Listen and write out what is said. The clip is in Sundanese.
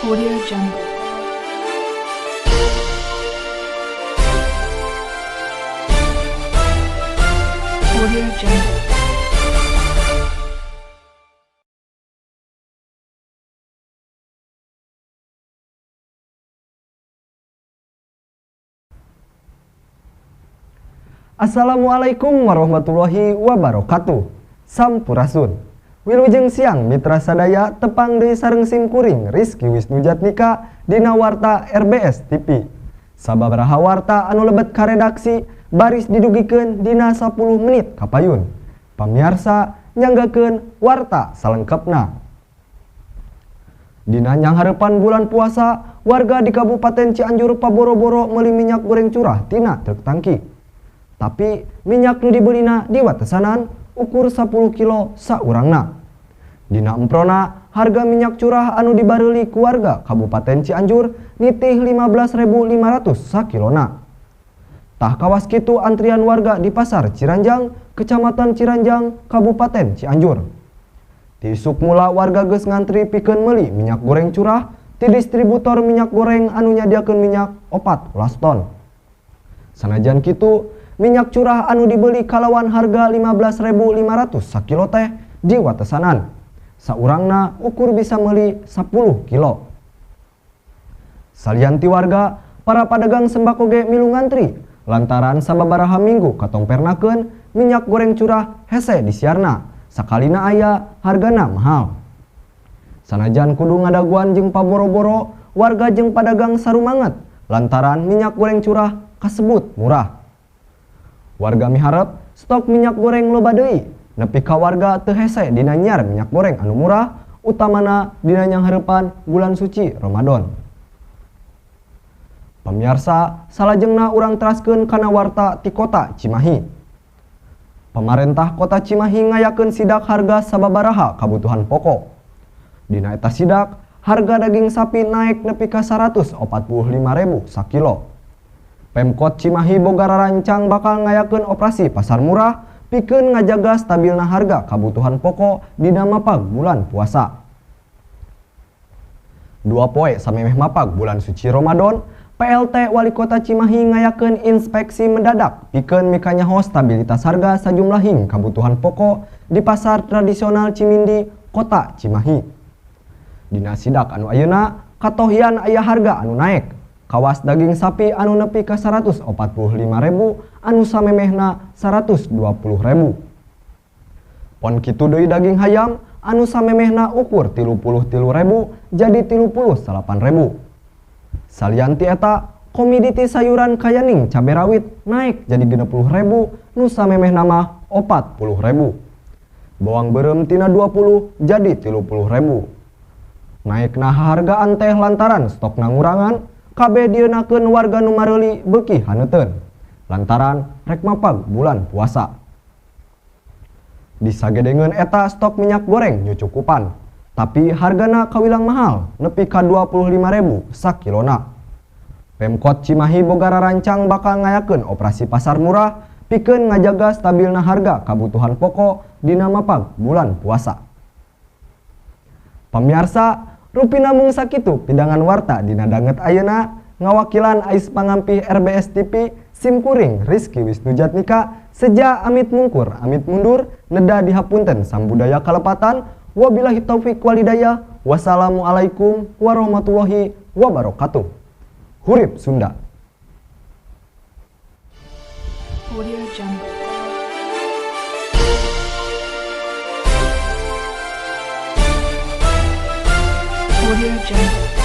Audio Jungle. Audio Jungle. Assalamualaikum warahmatullahi wabarakatuh. Sampurasun. Wilujeng siang mitra sadaya tepang deui sareng simkuring Rizky Wisnu Jatnika dina Warta RBS TV. Sababaraha warta anu lebet ka redaksi baris didugikeun dina 10 menit kapayun. Pamiarsa nyanggakeun warta salengkepna. Dina nyanghareupan bulan puasa, warga di Kabupaten Cianjur paboro-boro meuli minyak goreng curah tina truk tangki. Tapi minyak nu dibelina di watesanan ukur 10 kilo saurangna. Dina emprona harga minyak curah anu dibareuli ku warga Kabupaten Cianjur nitih 15.500 sakilona. Tah kawas kitu antrian warga di Pasar Ciranjang, Kecamatan Ciranjang, Kabupaten Cianjur. Ti isuk mula warga geus ngantri pikeun meuli minyak goreng curah ti distributor minyak goreng anu nyadiakeun minyak 14 ton. Sanajan kitu, minyak curah anu dibeli kalawan harga 15.500 sakilo teh di watesanan. Saurangna ukur bisa meuli 10 kilo. Salian ti warga, para pedagang sembako ge milu ngantri lantaran sababaraha minggu katongpernakeun minyak goreng curah hese disiarna, sakalina aya hargana mahal. Sanajan kudu ngadaguan jeung paboro-boro, warga jeung pedagang sarumanget lantaran minyak goreng curah kasebut murah. Warga miharep stok minyak goreng loba deui, nepi ka warga teu hese dina nyiar minyak goreng anu murah, utamana dina nyanghareupan bulan suci Ramadan. Pamiarsa, salajengna urang teraskeun kana warta ti Kota Cimahi. Pamarentah Kota Cimahi ngayakeun sidak harga sababaraha kabutuhan pokok. Dina eta sidak, harga daging sapi naik nepi ka 145.000 sakilo. Pemkot Cimahi boga rarancang bakal ngayakeun operasi pasar murah pikeun ngajaga stabilna harga kabutuhan pokok dina mapag bulan puasa. 2 poe samemeh mapag bulan suci Ramadan, PLT Wali Kota Cimahi ngayakeun inspeksi mendadak pikeun mikanyaho stabilitas harga sajumlahing kabutuhan pokok di pasar tradisional Cimindi, Kota Cimahi. Dina sidak anu ayeuna katohian aya harga anu naek. Kawas daging sapi anu nepi ka 145.000 anu samemehna 120.000. Pon kitu deui daging hayam anu samemehna ukur 33.000 jadi 38.000. Salian ti eta, komoditi sayuran kayaning cabe rawit naik jadi 60.000 nu samemehna mah 40.000. Bawang beureum tina 20 jadi 30.000. Naekna hargaan teh lantaran stokna ngurangan, kabeh dieunakeun warga nu mareuli beuki haneuteun lantaran rek mapag bulan puasa. Disagedengeun eta stok minyak goreng nyucukupan, tapi hargana kawilang mahal nepi ka 25.000 sakilona. Pemkot Cimahi boga rarancang bakal ngayakeun operasi pasar murah pikeun ngajaga stabilna harga kabutuhan pokok dina mapag bulan puasa. Pamiarsa, rupina mung sakitu pidangan warta dina danget ayeuna ngawakilan Ais Pangampih RBS TV simkuring Rizky Wisnu Jatnika seja amit mungkur amit mundur neda dihapunten sambudaya kalepatan wabillahi taufik walhidayah wassalamualaikum warahmatullahi wabarakatuh. Hurip Sunda. Audio Jungle. Audio Jungle.